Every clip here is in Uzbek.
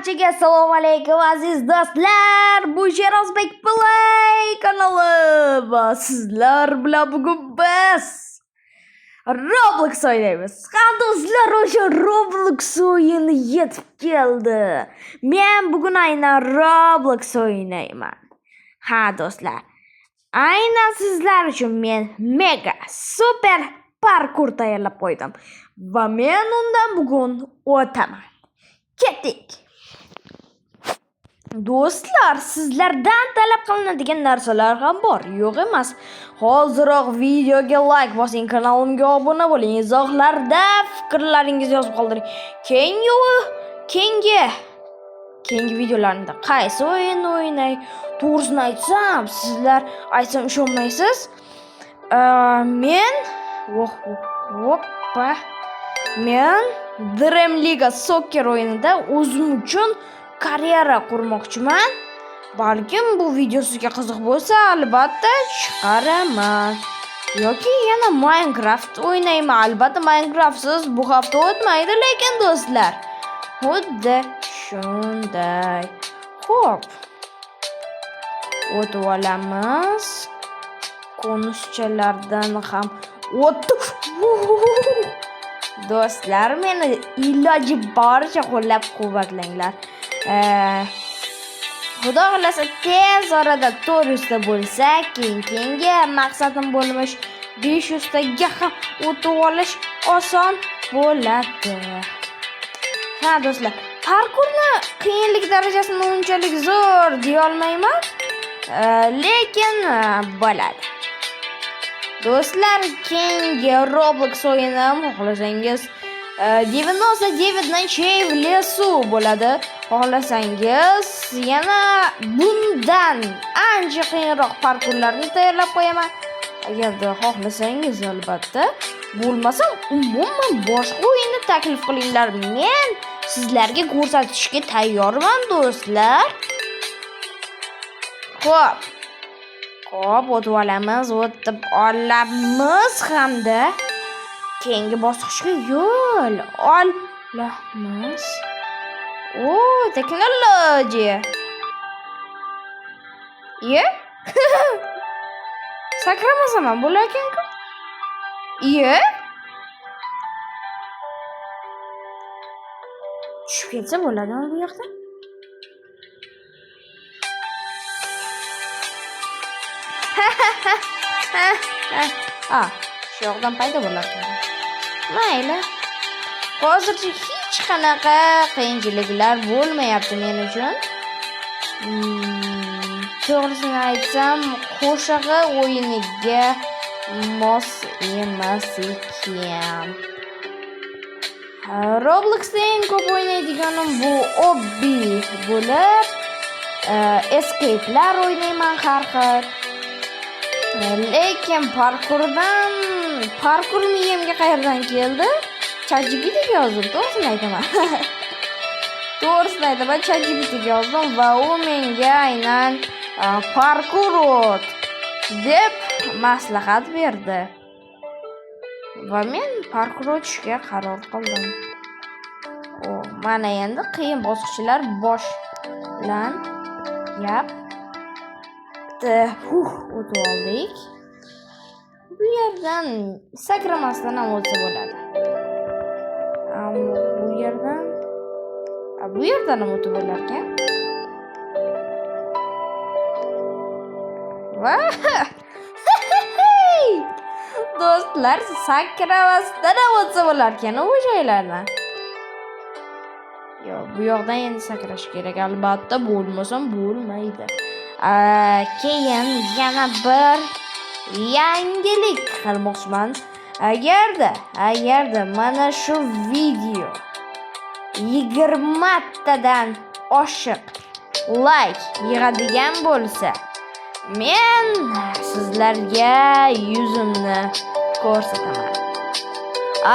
Barchaga assalomu alaykum, aziz do'stlar. Bu Sherozbek Play kanali va sizlar bilan bugun biz Roblox o'ynaymiz. Ha, do'stlar, o'sha Roblox o'yini yetib keldi. Men bugun aynan Roblox o'ynayman. Ha, do'stlar. Aynan sizlar uchun men mega super parkur tayyorlab qo'ydim va men undan bugun o'taman. Ketdik. Do'stlar, sizlardan talab qilinadigan narsalar ham bor, yo'q emas. Hoziroq videoga like bosing, kanalimga obuna bo'ling, izohlarda fikrlaringizni yozib qoldiring. Keyingi videolarimda qaysi o'yinni o'ynay? To'g'risini aytsam, sizlar aytsam ishonmaysiz. Men oh, hoppa. Men Dream League Soccer o'yinida o'zim uchun karyera qurmoqchiman. Balkim bu video sizga qiziq bo'lsa, albatta chiqaraman. Yoki yana Minecraft o'ynayman. Albatta Minecraftsiz bu hafta o'tmaydi, lekin do'stlar. Xuddi shunday. Xo'p. O'tib olamiz. Konuschalardan ham o'tib. Do'stlar, meni iloji boricha qo'llab-quvvatlanglar. Xudo xohlasa tez orada 400 ta bo'lsa, keyin keyingi maqsadim bo'lmish 500 taga ham o'tib olish oson bo'ladi. Ha, do'stlar, parkurni qiyinlik darajasini unchalik zo'r deya olmayman, lekin bo'ladi. Do'stlar, keyingi Roblox o'yinim xohlasangiz 99 ночей в лесу bo'ladi. Xohlasangiz yana bundan ancha qiyinroq parkurlarni tayyorlab qo'yaman. Agarda xohlasangiz albatta, bo'lmasa umuman boshqa o'yinni taklif qilinglar. Men sizlarga ko'rsatishga tayyorman, do'stlar. Xo'p. Xo'p, o'tib olamiz, o'tib olamiz hamda keyingi bosqichga yo'l olamiz. O, texnologiya. Iye? Sakramasam ham bo'larkan-ku. Iye? Tushib ketsa bo'ladimi bu yoqda? Ha, shu yoqdan paydo bo'lar ekan. Mayli. Hozircha hech qanaqa qiyinchiliklar bo'lmayapti men uchun. To'g'risini aytsam, qo'shig'i o'yiniga mos emas ekan. Robloxda eng ko'p o'ynaydiganim bu Obby bo'lib, escape'lar o'ynayman har xil. Lekin parkur miyamga qayerdan keldi? ChatGPTga yozdim, to'g'risini aytaman. To'g'risini aytaman, ChatGPTga yozdim va u menga aynan parkur o't deb maslahat berdi. Va men parkur o'tishga qaror qildim. O, mana endi qiyin bosqichlar boshlanyapti. Huh, o'tib oldik. Bu yerdan sakramasdan ham o'tsa bo'ladi. Ammo bu yerdan ham o'tib bo'lar ekan. Va do'stlar, sakramasdan ham o'tsa bo'lar ekan u joylardan. Yo'q, bu yoqdan endi sakrash kerak albatta, bo'lmasam bo'lmaydi. Keyin yana bir yangilik qilmoqchiman. Agarda mana shu video 20 tadan oshiq like yig'adigan bo'lsa, men sizlarga yuzimni ko'rsataman.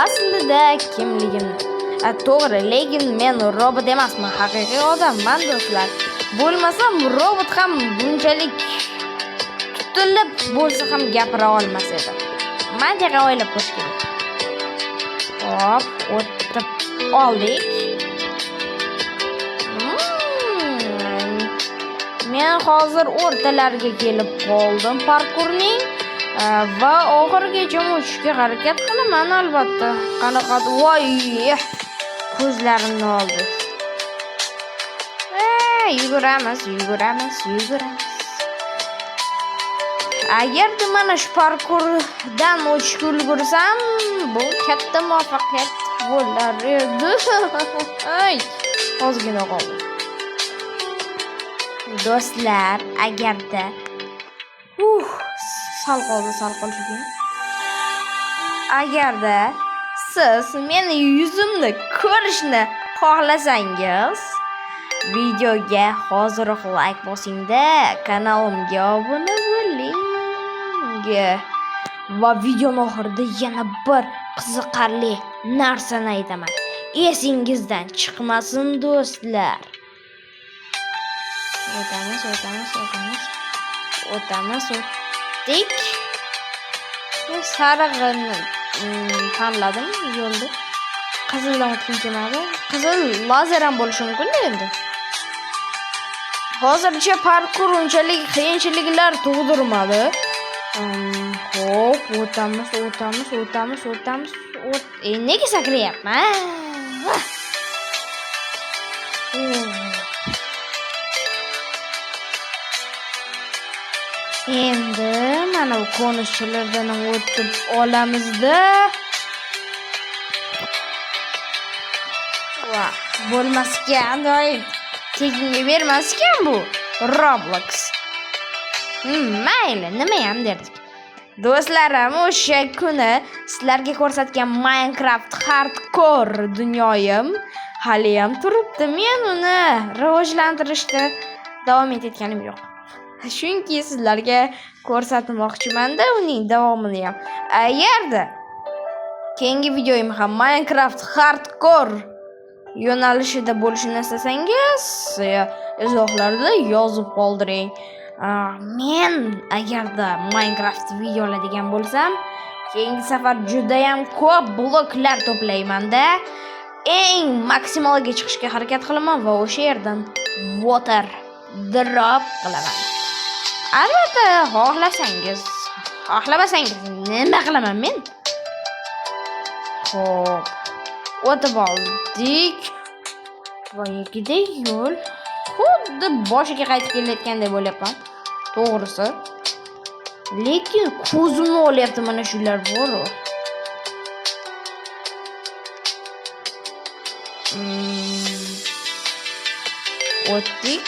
Aslida kimligimni. To'g'ri, lekin men robot emasman, haqiqiy odamman, do'stlar. Bo'lmasam robot ham bunchalik tutilib bo'lsa ham gapira olmas edi. Mantiqan o'ylab ko'rish kerak. Hop, o'tib oldik. Men hozir o'rtalariga kelib qoldim parkurning va oxirigacha o'tishga harakat qilaman albatta. Qanaqa voy, ko'zlarimni oldi. Yuguramiz, yuguramiz, yuguramiz. Agarda mana shu parkurdan o'tishga ulgursam, bu katta muvaffaqiyat bo'lar edi. Ay, ozgina qoldi. Do'stlar, agarda sal qoldi, sal qoldi. Agarda siz meni yuzimni ko'rishni xohlasangiz, videoga hoziroq like bosingda, kanalimga obuna bo'ling. Va videoni oxirida yana bir qiziqarli narsani aytaman. Esingizdan chiqmasin, do'stlar. O'tamiz, o'tamiz, o'tamiz. O'tamiz, o'tdik. Men sarig'ini tanladim yo'lda. Qizildan o'tgim kelmadi. Qizil lazer ham bo'lishi mumkin endi. Hozircha parkur unchalik qiyinchiliklar tug'dirmadi. Xo'p, o'tamiz, o'tamiz, o'tamiz, o'tamiz. O't, nega sakrayapman? Oh. Endi mana bu konuschalardan ham o'tib olamizda. Va bo'lmas ekan, doim tekinga bermas ekan bu Roblox. Mayli, nima ham derdik. Do'stlarim, o'sha kuni sizlarga ko'rsatgan Minecraft hardcore dunyoyim haliyam turibdi. Men uni rivojlantirishda davom etayotganim yo'q. Chunki sizlarga ko'rsatmoqchimanda uning davomini ham. Agarda keyingi videoyim ham Minecraft hardcore yo'nalishida bo'lishini istasangiz, izohlarda yozib qoldiring. Men agarda Minecraft video oladigan bo'lsam, keyingi safar juda ham ko'p bloklar to'playmanda, eng maksimalga chiqishga harakat qilaman va o'sha yerdan water drop qilaman. Albatta, xohlasangiz, xohlamasangiz nima qilaman men? Xo'p, o'tib oldik. Boyagidek yo'l. Xuddi boshiga qaytib kelayotgandek bo'lyapman. To'g'risi. Lekin ko'zimni olyapti mana shular bor-u. O'tdik.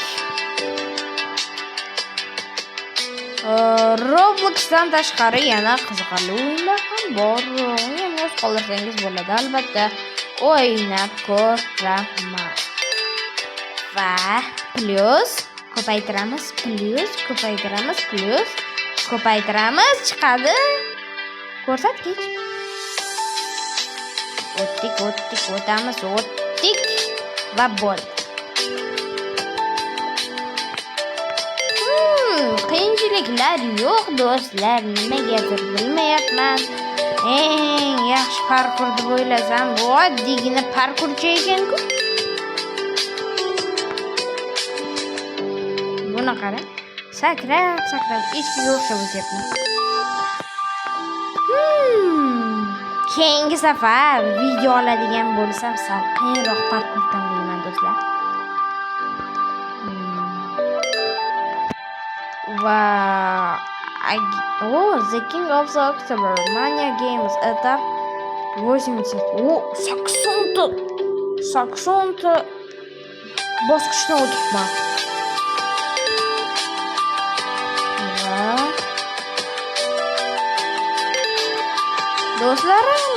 Robloxdan tashqari yana qiziqarli o'yinlar ham bor. Uni ham yozib qoldirsangiz bo'ladi albatta. O'ynab ko'raman. Va plyus ko'paytiramiz, plyus ko'paytiramiz, plyus ko'paytiramiz, chiqadi ko'rsatkich. O'tdik, o'tdik, o'tamiz, o'tdik va bo'ldi. Qiyinchiliklar yo'q do'stlar, nimagadir bilmayapman. Eng yaxshi parkur deb o'ylasam, bu oddiygina parkurcha ekan-ku. Buni qarang. Sakrab, sakrab echkiga o'xshab o'tyapman. Keyingi safar video oladigan bo'lsam, sal qiyinroq parkur tanlayman do'stlar. Va o, The King of the October Mania Games этап 80. O, 80 ta 80 ta bosqichdan o'tibman. Va do'stlarim,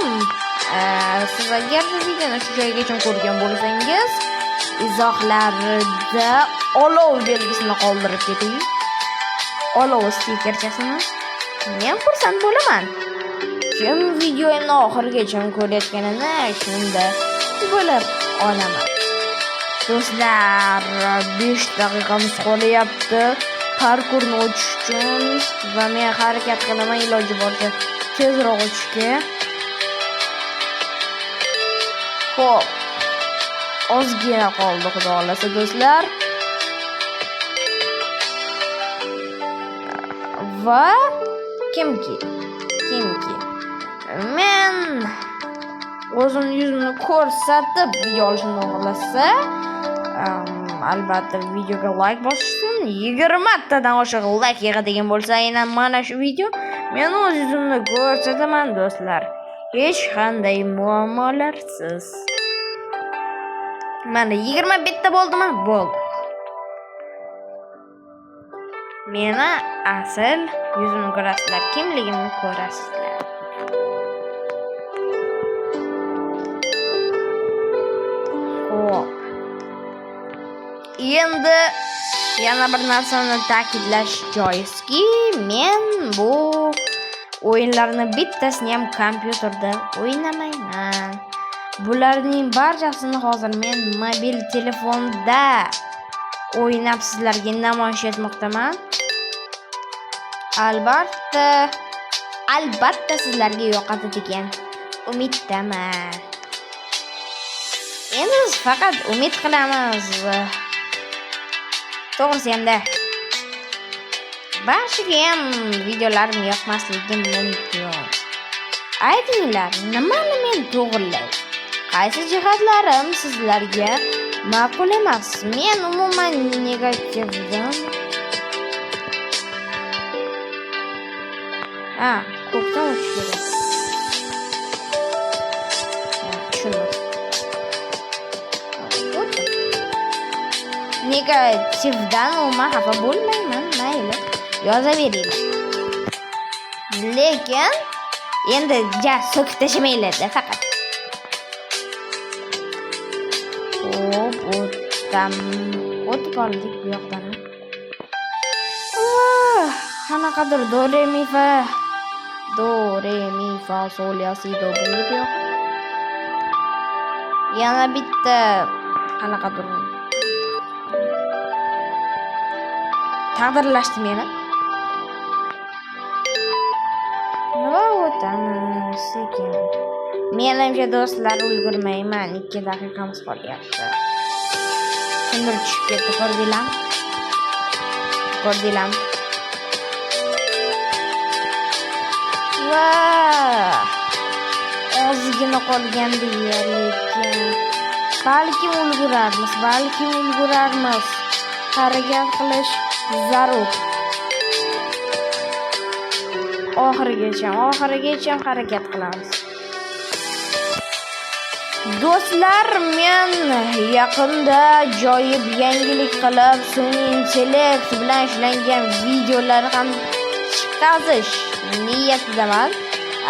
siz agar videoni shu joygacha ko'rgan bo'lsangiz, izohlarda olov belgisini qoldirib keting. Olov stikerchasini. Men xursand bo'laman. Kim videoimni oxirigacha ko'rayotganini shunda bilib olaman. Do'stlar, 5 daqiqamiz qolyapti parkurni o'tish uchun va men harakat qilaman iloji boricha tezroq o'tishga. Xo'p. Ozgina qoldi, xudo xolasa do'stlar. Va kimki men o'zimni yuzimni ko'rsatib video olishimni xohlasa, albatta videoga like bosishsin. 20 tadan oshiq like yig'adigan bo'lsa, aynan mana shu video men o'z yuzimni ko'rsataman do'stlar. Hech qanday muammolarsiz. Mana 21 ta bo'ldimi? Bo'ldi. Meni asl yuzimni ko'rasizlar, kimligimni ko'rasizlar. Xo'p. Endi yana bir narsani ta'kidlash joizki, men bu o'yinlarni bittasini ham kompyuterda o'ynamayman. Bularning barchasini hozir men mobil telefonda o'ynab sizlarga namoyish etmoqdaman. Albatta sizlarga yoqadi degan umiddaman. Endi biz faqat umid qilamiz. To'g'risi hamda barchaga ham videolarim yoqmasligi mumkin. Aytinglar, nimani men to'g'rilay? Qaysi jihatlarim sizlarga ma'qul emas? Men umuman negativdan. Ha, ko'kdan uchish kerak. Tushundim. Negativdan umuman xafa bo'lmayman, mayli. Yozaveringlar. Lekin endi ja so'kib tashlamanglar-da faqat. Xo'p, o'tib oldik bu yoqdan ham. Qanaqadir do re mi fa. Do re mi fa sol la si do bo'ldi bu yoq. Yana bitta qanaqadir taqdirlashdi meni. Va o'tamiz sekin. Menimcha do'stlar ulgurmayman. 2 daqiqamiz qolyapti. Kimdir tushib ketdi, ko'rdinglarmi? Ko'rdinglarmi? Va ozgina qolgandi lekin balkim ulgurarmiz, balkim ulgurarmiz. Harakat qilish zarur. Oxirigacha harakat qilamiz. Do'stlar, men yaqinda ajoyib yangilik qilib, sun'iy intellekt bilan ishlangan videolar ham chiqarish niyatidaman.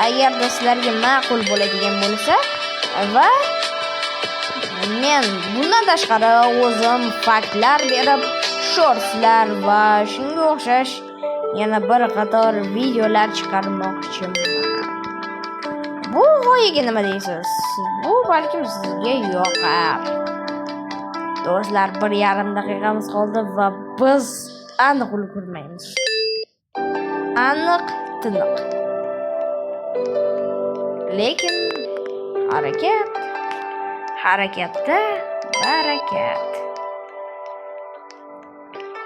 Agarda sizlarga ma'qul bo'ladigan bo'lsa va men bundan tashqari o'zim faktlar berib, shortslar va shunga o'xshash yana bir qator videolar chiqarmoqchiman. Bu g'oyaga nima deysiz? Bu balkim sizga yoqar. Do'stlar, 1,5 daqiqamiz qoldi va biz aniq ulgurmaymiz. Aniq tiniq. Lekin harakat, harakatda barakat.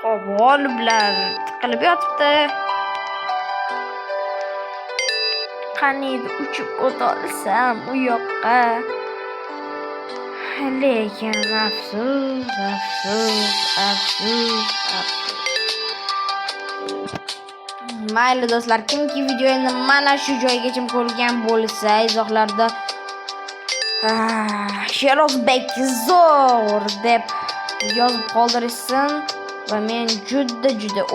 Xo'p, g'oliblar tiqilib yotibdi. Qaniydi uchib o'ta olsam u yoqqa. Lekin afsus, afsus, afsus, afsus. Mayli do'stlar, kimki videoni mana shu joygacha ko'rgan bo'lsa, izohlarda Sherozbek zo'r deb yozib qoldirishsin va men juda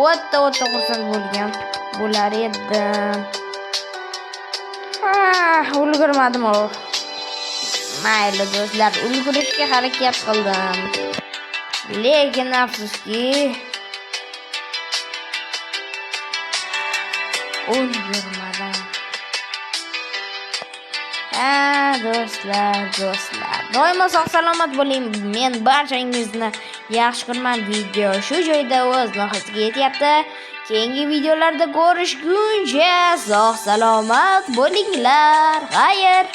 o'ta xursand bo'lgan bo'lar edim. Ulgurmadim o. Mayli do'stlar, ulgurishga harakat qildim. Lekin afsuski ulgurmadim. Ha, do'stlar. Doimo sog' salomat bo'ling. Men barchangizni yaxshi ko'raman. Video shu joyda o'z nihoyasiga yetyapti. Keyingi videolarda ko'rishguncha sog' salomat bo'linglar. Xayr.